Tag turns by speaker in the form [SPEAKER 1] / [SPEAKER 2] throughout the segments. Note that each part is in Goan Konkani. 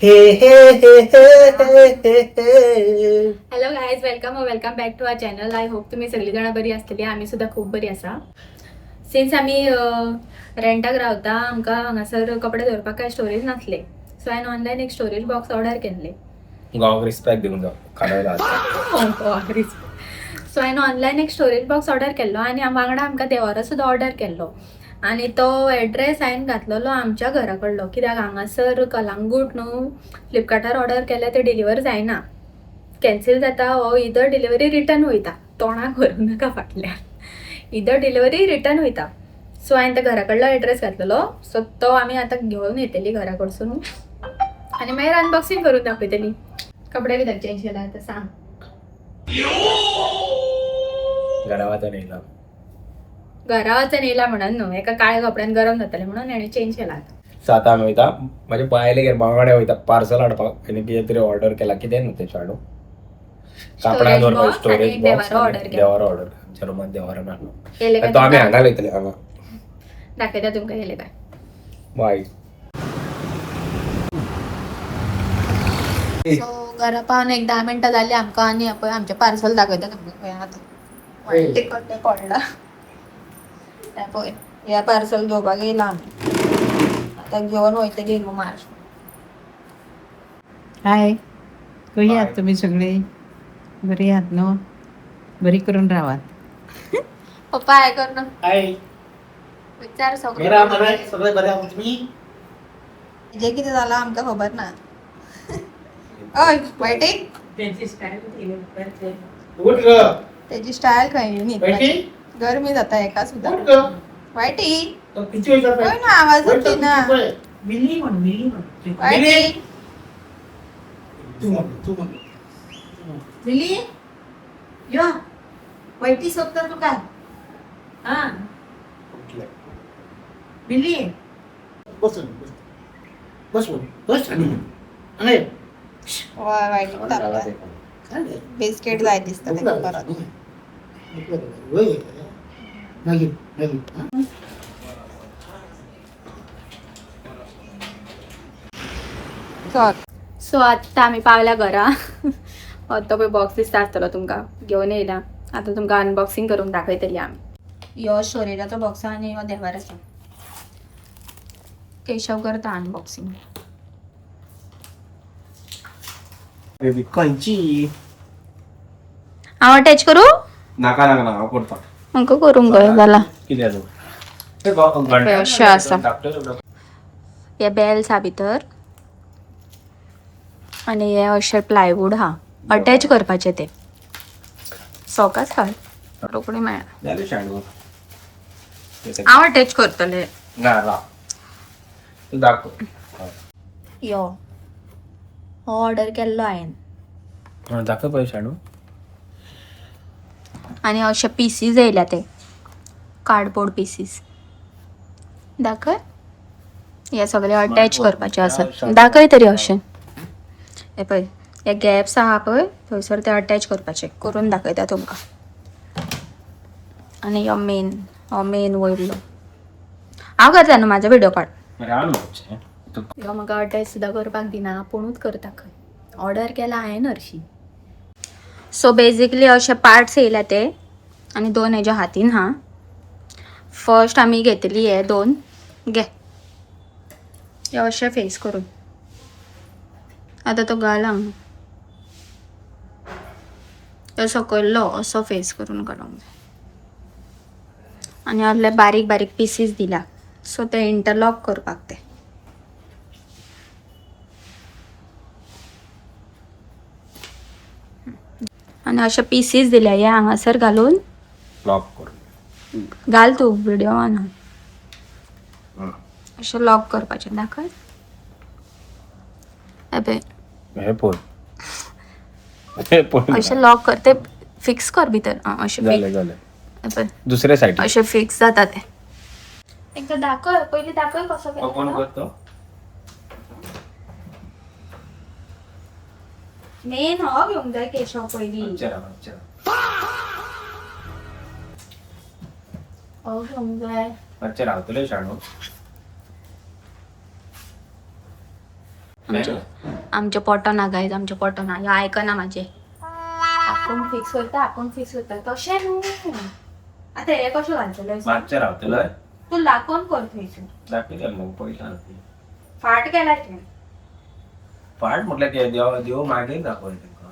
[SPEAKER 1] हे हे हे हे हे हे हे.
[SPEAKER 2] Hello guys, welcome welcome back to our channel. I hope तुम्ही सगळी जण बरी आसतली. आमी सुद्दां खूब बरी आसा. सिन्स आमी रेंटाक रावता, आमकां हांगासर कपडे दवरपाक कांय स्टोरेज नासले. सो हांवें ऑनलायन एक स्टोरेज बॉक्स ऑर्डर केल्ले.
[SPEAKER 1] गांवाक रिस्पेक्ट दिवंक जाव खाला.
[SPEAKER 2] सो हांवें ऑनलायन एक स्टोरेज बॉक्स ऑर्डर केल्लो आनी वांगडा आमकां देवारो सुद्दां ऑर्डर केल्लो आनी तो एड्रेस हांवें घातलेलो आमच्या घरा कडलो, कित्याक हांगासर कलांगूट न्हू फ्लिपकार्टार ऑर्डर केल्यार ते डिलिव्हर जायना, कॅन्सील जाता ओ इदर डिलिव्हरी रिटर्न वयता. तोंडाक व्हरूं नाका फाटल्यान, इदर डिलिव्हरी रिटर्न वयता. सो हांवें त्या घरा कडलो एड्रेस घातलेलो. सो तो आमी आतां घेवन येतली घरा कडसून आनी मागीर अनबॉक्सिंग करून दाखयतली. कपडे कित्याक चेंज केला आतां सांग.
[SPEAKER 1] घरा वचून येयला.
[SPEAKER 2] घरा वचून येयला म्हणून न्हू, एका काळ्या कपड्यान गरम जातलें म्हणून हेणें चेंज केला.
[SPEAKER 1] सो आतां आमी वयता म्हाजे बायलेगेर, बांगडे वयता पार्सल हाडपाक. आनी कितें तरी ऑर्डर केला, कितें न्हू तें शाणू, कापडां दवरपाक
[SPEAKER 2] box
[SPEAKER 1] storage
[SPEAKER 2] आनी
[SPEAKER 1] बॉक्स.
[SPEAKER 2] देवारो order केला.
[SPEAKER 1] देवारो ऑर्डर, आमच्या रुमान देवारो ना.
[SPEAKER 2] केले काय
[SPEAKER 1] तो आमी
[SPEAKER 2] तुमकां?
[SPEAKER 1] हांगा लायतले हांगा.
[SPEAKER 2] दाखयता तुमकां केले काय.
[SPEAKER 1] बाय.
[SPEAKER 2] सो घरा पावन एक 10 मिनटां जाली आमकां आनी पळय आमचें पार्सल दाखयता तुमकां. पळय आतां वायट कड्डे पडला हें पळय, हें पार्सल घेवपाक येयला आमी, आतां घेवन वयतली रुमार.
[SPEAKER 3] हाय, कशी आहात तुम्ही सगळे? बरी आहात न्हू? बरी करून रावात.
[SPEAKER 2] पप्पा हाय कर ना.
[SPEAKER 4] हाय.
[SPEAKER 2] विचार सगळें.
[SPEAKER 4] मेरा बरें, सगळें बरें आहा तुमी?
[SPEAKER 5] जे कितें जालां आमकां खबर ना. हय वायटी.
[SPEAKER 4] उठ ग.
[SPEAKER 5] तेजी स्टायल खंय
[SPEAKER 4] वायटी.
[SPEAKER 5] न्हिदपाची. गरमी जाता हेका सुद्दां.
[SPEAKER 4] उठ ग.
[SPEAKER 5] वायटी.
[SPEAKER 4] तो किती वयता
[SPEAKER 5] पळय
[SPEAKER 4] पळय.
[SPEAKER 5] ना, आवाजच दिना.
[SPEAKER 4] पळय.
[SPEAKER 3] मिली म्हण, मिली म्हण.
[SPEAKER 5] वायटी.
[SPEAKER 4] तूं म्हण, तूं म्हण.
[SPEAKER 3] मिली यो, वैटी सोदता तुका. हा. मिली.
[SPEAKER 4] बस बस बस बस बस आणि हांगा ये.
[SPEAKER 5] हय, वायटीक तापता.
[SPEAKER 4] काय रे?
[SPEAKER 5] बिस्कीट जाय दिसता
[SPEAKER 4] भूक
[SPEAKER 5] तेका
[SPEAKER 4] लागली.
[SPEAKER 5] परत.
[SPEAKER 4] भूक लागली. वय. मागीर मागीर आं?
[SPEAKER 5] चल.
[SPEAKER 2] सो आतां आमी पावल्या घरा. हो तो पळय बॉक्स दिसता आसतलो तुमकां, घेवन येयला. आतां तुमकां अनबॉक्सिंग करून दाखयतली आमी. ह्यो स्टोरेजाचो बॉक्स आनी ह्यो देवाराचो. केशव करता अनबॉक्सिंग.
[SPEAKER 1] बेबी खंयची?
[SPEAKER 2] हांव अटॅच करूं?
[SPEAKER 1] नाका नाका नाका, हांव करता.
[SPEAKER 2] म्हाका करूंक जाय जाला.
[SPEAKER 1] कितें जालें ते घंटा
[SPEAKER 2] अशें आसा.
[SPEAKER 1] धाकटो सगळो.
[SPEAKER 2] हे बेल्स हा भितर आनी हे अशें प्लायवूड हा, अटॅच करपाचे ते सोकाच घाल, रोखडी मेळना.
[SPEAKER 1] जालें शाणू.
[SPEAKER 2] हांव अटॅच करतले.
[SPEAKER 1] ना राव, तूं दाखव.
[SPEAKER 2] यो हो ऑर्डर केल्लो हांवें.
[SPEAKER 1] आं, दाखय पळय शाणू.
[SPEAKER 2] आनी अशे पिसीस येयल्या ते कार्डबोर्ड पिसीस. दाखय, हे सगळे अटॅच करपाचे आसा. दाखय तरी अशें. हे पळय, हे गॅप्स आहा पळय थंयसर ते अटॅच करपाचे. करून दाखयता तुमकां. आनी हो मेन, हो मेन वयलो हांव करता न्हू, म्हाजो व्हिडियो काड.
[SPEAKER 1] राव न्हू मातशें. तूं
[SPEAKER 2] ह्यो म्हाका अटॅच सुद्दां करपाक दिना, आपुणूच करता खंय. ऑर्डर केला हांवें हरशीं. सो बेजिकली अशे पार्ट्स येयल्या ते आनी दोन हेज्या हातीन हा. फर्स्ट आमी घेतली हे दोन घे, हे अशे फेस करून. आतां तो घाल हांगा, तो सकयल्लो असो फेस करून काडूंक जाय. आनी आहले बारीक बारीक पिसीस दिला, सो ते इंटरलॉक करपाक ते. आनी अशे पिसीस दिल्या, हे हांगासर घालून
[SPEAKER 1] लॉक करून.
[SPEAKER 2] घाल तूं व्हिडिओ आहा.
[SPEAKER 1] हं.
[SPEAKER 2] अशें लॉक करपाचें. दाखय हे पळय.
[SPEAKER 1] हे पळय, हे पळय.
[SPEAKER 2] अशें लॉक कर, ते फिक्स कर भितर. आं, अशें
[SPEAKER 1] जालें
[SPEAKER 2] फिक्स.
[SPEAKER 1] जालें.
[SPEAKER 2] हे पळय.
[SPEAKER 1] दुसऱ्या सायडीन.
[SPEAKER 2] अशें फिक्स जाता ते. एकदां दाखय, पयलीं दाखय कसो केला
[SPEAKER 1] ओपन
[SPEAKER 2] तो.
[SPEAKER 1] कर तो.
[SPEAKER 2] मेन हो घेवंक जाय केशव पयलीं.
[SPEAKER 1] मातशें राव, मातशें राव.
[SPEAKER 2] हो घेवंक जाय.
[SPEAKER 1] मातशें रावतलें शाणू.
[SPEAKER 2] आमचे पोटो ना गायज, आमचे पोटो ना, ह्यो आयकना माझे. आपूण फिक्स करता, आपूण फिक्स करता तशें न्हू. आतां हे कशें घालतलें?
[SPEAKER 1] मातशें रावतलो.
[SPEAKER 2] तूं दाखोवन कर थंयसून.
[SPEAKER 1] दाखयता मग पयला.
[SPEAKER 2] फाट केला तुवें.
[SPEAKER 1] फाट म्हटल्यार कितें? देव देव मागीर दाखय तेंका.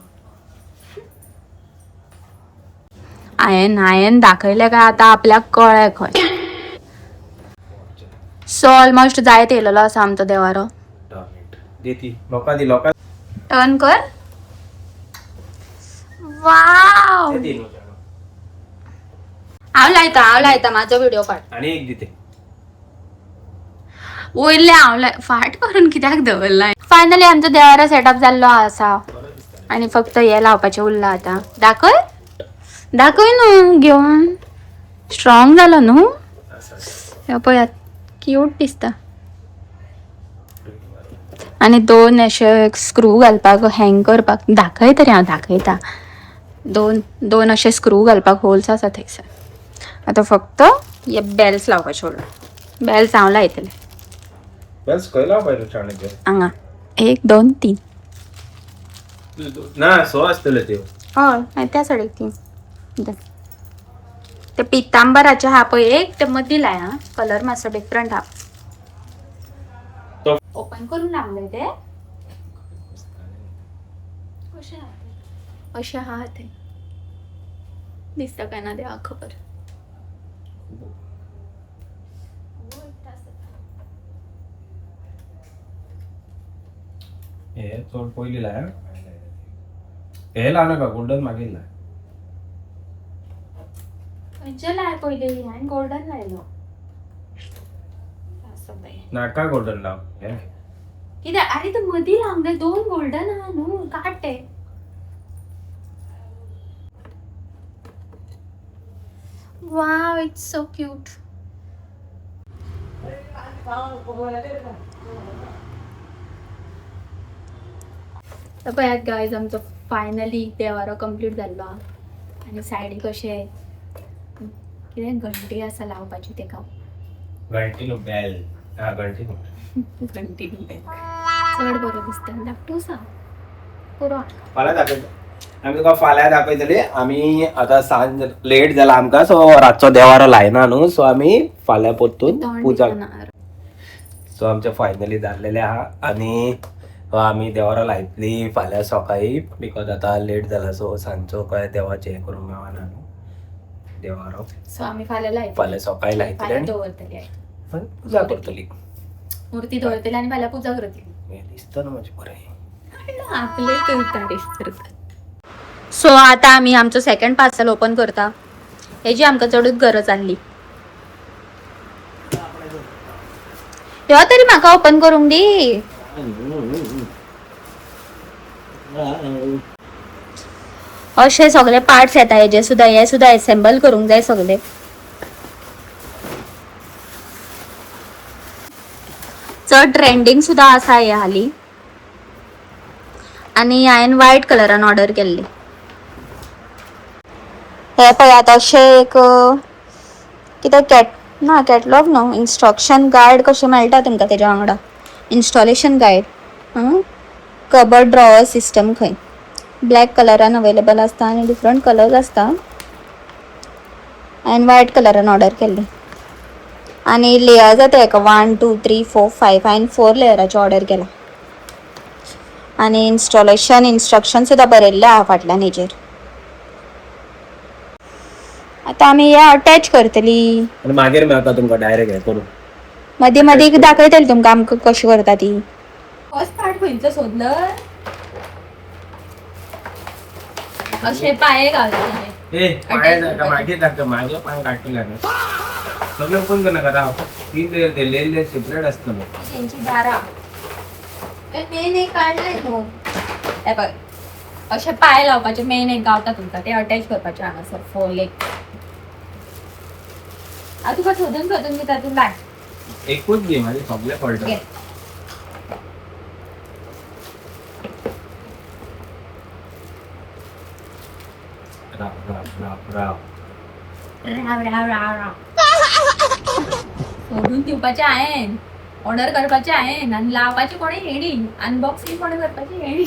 [SPEAKER 2] हांवें हांवें दाखयलें काय आतां आपल्याक कळ्ळें खंय. सो ऑलमोस्ट जायत येयलेलो आसा आमचो देवारो.
[SPEAKER 1] दी ती लोकां दी, लोकां
[SPEAKER 2] टर्न कर. वाव,
[SPEAKER 1] दी न्हू चेडो.
[SPEAKER 2] हांव लायता, हांव लायता, म्हाजो व्हिडिओ काड.
[SPEAKER 1] आनी एक दिते.
[SPEAKER 2] वयले हांव लाय, फाट करून कित्याक दवरलां? फायनली आमचो देवारो सेटअप जाल्लो आसा आनी फक्त हे लावपाचें उरलां आतां. दाखय दाखय न्हू घेवन. स्ट्रॉंग जालो न्हू. हे पळयात, क्यूट दिसता. आनी दोन अशे स्क्रू घालपाक, हँग करपाक. दाखय तरी, हांव दाखयता. दोन दोन अशे स्क्रू घालपाक होल्स आसा थंयसर. आतां फक्त हे बेल्स लावपाचे उरला. बेल्स हांव लायतलें.
[SPEAKER 1] बेल्स खंय लावपाचे चाणक्य?
[SPEAKER 2] हांगा 1 2 3.
[SPEAKER 1] ना, सो आसतल्यो त्यो.
[SPEAKER 2] हय, मागीर त्या सायडीक 3. ते पितांबराचे हा पळय एक, ते मदीं लाय. हा कलर मातसो डिफरंट हा.
[SPEAKER 1] तो
[SPEAKER 2] ओपन करून लावले ते कशें आहा ते? अशें आहा ते, दिसता काय ना देवाक खबर.
[SPEAKER 1] हे चड पयलीं लाय. हे लाव नाका, गोल्डन मागीर लाय.
[SPEAKER 2] खंयचे लाय पयलीं? हांवें गोल्डन लायलो.
[SPEAKER 1] नाका, गोल्डन लाव हे.
[SPEAKER 2] कित्याक? आरे ते मदीं लावंक जाय. दोन गोल्डन आहा न्हू, काड ते. वाव, it's so cute. पळयात गायज, आमचो फायनली देवारो कंप्लीट जाल्लो आहा. आनी सायडीक अशें कितें घंटी आसा लावपाची तेका.
[SPEAKER 1] घंटी न्हू, बेल. हा, घंटी न्हू.
[SPEAKER 2] घंटी चड बरो दिसता. धाकटूस आहा, पुरो.
[SPEAKER 1] फाल्यां दाखयता आमी तुका, फाल्यां दाखयतली आमी. आतां सांज लेट जाला आमकां, सो रातचो देवारो लायना न्हू, सो आमी फाल्यां परतून
[SPEAKER 2] तोंड
[SPEAKER 1] पुजा.
[SPEAKER 2] दिसना.
[SPEAKER 1] सो आमचें फायनली जाल्लेलें आहा आनी आमी देवारो लायतली फाल्यां सकाळी, because आतां लेट जाला. सो सांजचो काय देवाचें हें करूंक मेळना न्हू देवारो.
[SPEAKER 2] सो आमी फाल्यां लायतली.
[SPEAKER 1] फाल्यां सकाळी लायतली
[SPEAKER 2] फाल्यां
[SPEAKER 1] आनी
[SPEAKER 2] दवरतली,
[SPEAKER 1] पुजा करतली.
[SPEAKER 2] मूर्ती दवरतली आनी फाल्यां पुजा करतली.
[SPEAKER 1] हें दिसता न्हू म्हाजें बरें.
[SPEAKER 2] आपले तारीफ करतात. सो आतां आमी आमचो सेकंड पार्सल ओपन करता. हेजी आमकां चडूच गरज आहली. ह्यो तरी म्हाका ओपन करूंक दी. अशे सगळे पार्ट्स येता हेजे सुद्दां, हे सुद्दां एसेंबल करूंक जाय सगळे. चड ट्रेंडींग सुद्दां आसा हे हाली. आनी हांवें व्हायट कलरान ऑर्डर केल्ली. हे पळयात, अशें एक कितें कॅट ना, कॅटलॉग न्हू, इन्स्ट्रक्शन गायड कशें मेळटा तुमकां तेज्या वांगडा. Installation guide, cupboard drawer system खंय ब्लॅक कलरान अवेलेबल आसता आनी डिफरंट कलर्स आसता. हांवें व्हायट कलरान ऑर्डर केल्ली. आनी लेयर्स जाता हेका 1 2 3 4 5. हांवें 4 लेयराचें ऑर्डर केलां. आनी इन्स्टॉलेशन इन्स्ट्रक्शन सुद्दां बरयल्लें आहा फाटल्यान हेजेर. आतां आमी हे अटॅच करतली.
[SPEAKER 1] आनी मागीर मेळटा तुमकां डायरेक्ट हें करून.
[SPEAKER 2] मदीं मदीं दाखयतली तुमकां आमकां कशें करता ती. फर्स्ट पार्ट खंयचो सोदलो? अशें पांये घालचे.
[SPEAKER 1] ए पांय दाखय, मागीर दाखय, मागीर पांय काडटले न्हू. सगळें ओपन करनाका, राव. तीन लेयर, ते लेयर लेयर सेपरेट आसतलो.
[SPEAKER 2] तेंची दारां मेन एक काडलें न्हू. हे पळय, अशे पांय लावपाचे मेन एक गावता तुमकां, ते अटॅच करपाचे हांगासर 4 लेग. आतां तुका सोदून सोदून दिता, तूं लाय.
[SPEAKER 1] एकूच घे, मागीर सगळें पडटा.
[SPEAKER 2] घे.
[SPEAKER 1] राव राव राव राव.
[SPEAKER 2] राव राव राव राव, सोडून दिवपाचें हांवें. ऑर्डर करपाचे हांवें आनी लावपाचे कोणें हेणी, अनबॉक्सिंग कोणें करपाची हेणी.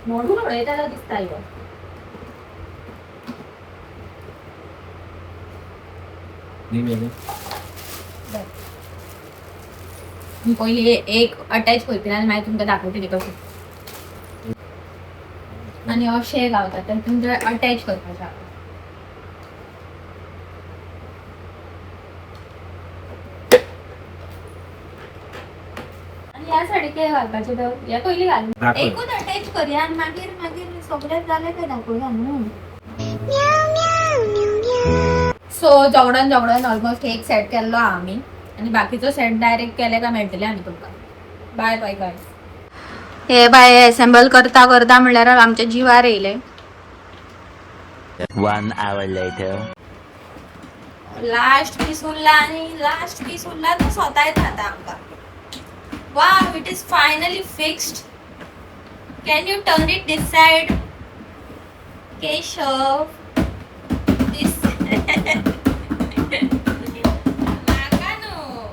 [SPEAKER 2] मोडून उडयता दिसता ह्यो. मी पयली एक अटॅच करतले आनी मागीर तुमकां दाखयतली कशें. आनी अशें गावता तर तुमकां अटॅच करपाचें आहा. आनी ह्या सायडीक कितें घालपाचें तर हे पयलीं घाल.
[SPEAKER 1] दाखय.
[SPEAKER 5] एकूच अटॅच करया आनी मागीर मागीर सगळें जालें काय दाखोवया न्हू.
[SPEAKER 2] सो झगडोन झगडोन ऑलमोस्ट एक सेट केल्लो आहा आमी आनी बाकीचो सेट डायरेक्ट केले काय मेळटले आनी तुमकां. बाय बाय बाय. हे बाय असेंबल करता करता म्हणल्यार आमच्या जिवार येयले.
[SPEAKER 6] 1 hour later.
[SPEAKER 5] Last piece उरला आणि लास्ट पीस उरला तो स्वतः येता आता आमकां. Wow, it is finally fixed. Can you turn it this side Keshav? This म्हाका न्हू.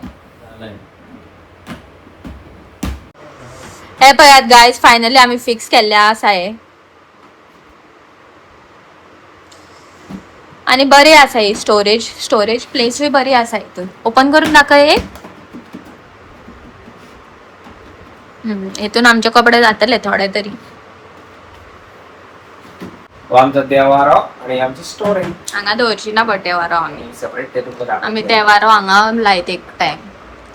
[SPEAKER 2] हे पळयात गायज, फायनली आमी फिक्स केल्ले आसा हे आनी बरी आसा ही स्टोरेज, स्टोरेज प्लेसूय बरी आसा हितून. ओपन करून दाखय एक. हितून आमचे कपडे जातले थोडे तरी.
[SPEAKER 1] हो आमचो देवारो आणि आमची स्टोरेज.
[SPEAKER 2] हांगा दवरची ना बट देवारो आमी.
[SPEAKER 1] सेपरेट ते तुमकां दाखयतले.
[SPEAKER 2] आमी देवारो हांगा लायत एक टायम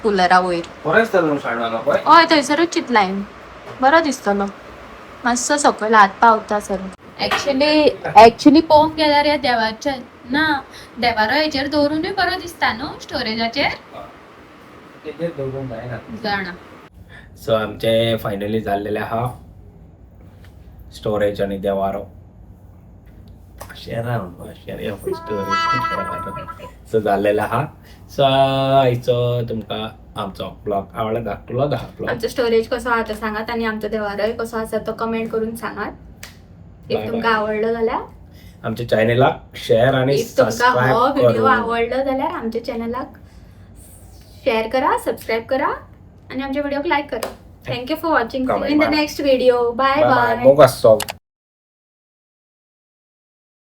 [SPEAKER 2] कुलरा वयर.
[SPEAKER 1] बरो दिसता न्हू सांडवालो पळय.
[SPEAKER 2] हय, थंयसरूच चिंतला हांवें, बरो दिसतलो मातसो सकयल हात पावता सर. एक्चुअली एक्चुअली पळोवंक गेल्यार ह्या देवाचे ना देवारो हेचेर दवरूनय बरो दिसता न्हू स्टोरेजाचेर.
[SPEAKER 1] तेजेर दवरूंक जायना.
[SPEAKER 2] जाणा.
[SPEAKER 1] सो आमचे फायनली जाल्लेले आहा स्टोरेज आणि देवारो. शेरां स्टोरेज सो जाल्लेलो आहा. सो आयचो तुमकां आमचो ब्लॉग आवडला धाकटुलो धा ब्लॉग.
[SPEAKER 2] आमचो स्टोरेज कसो आहा तो सांगात आनी आमचो देवारोय कसो आसा तो कमेंट करून सांगात.
[SPEAKER 1] Bye
[SPEAKER 2] if
[SPEAKER 1] bye.
[SPEAKER 2] तुमकां आवडलो जाल्यार
[SPEAKER 1] आमच्या चॅनलाक शेअर आणि
[SPEAKER 2] if तुमकां हो
[SPEAKER 1] सबस्क्राईब
[SPEAKER 2] व्हिडिओ
[SPEAKER 1] करू.
[SPEAKER 2] आवडलो जाल्यार आमच्या चॅनलाक शेअर करा, सबस्क्राईब करा आणि आमच्या व्हिडिओक लाईक करा. Thank you for watching.
[SPEAKER 1] Comment
[SPEAKER 2] in the
[SPEAKER 1] मारा.
[SPEAKER 2] Next video. Bye
[SPEAKER 1] bye.
[SPEAKER 2] Bye.
[SPEAKER 1] मोग आसचो.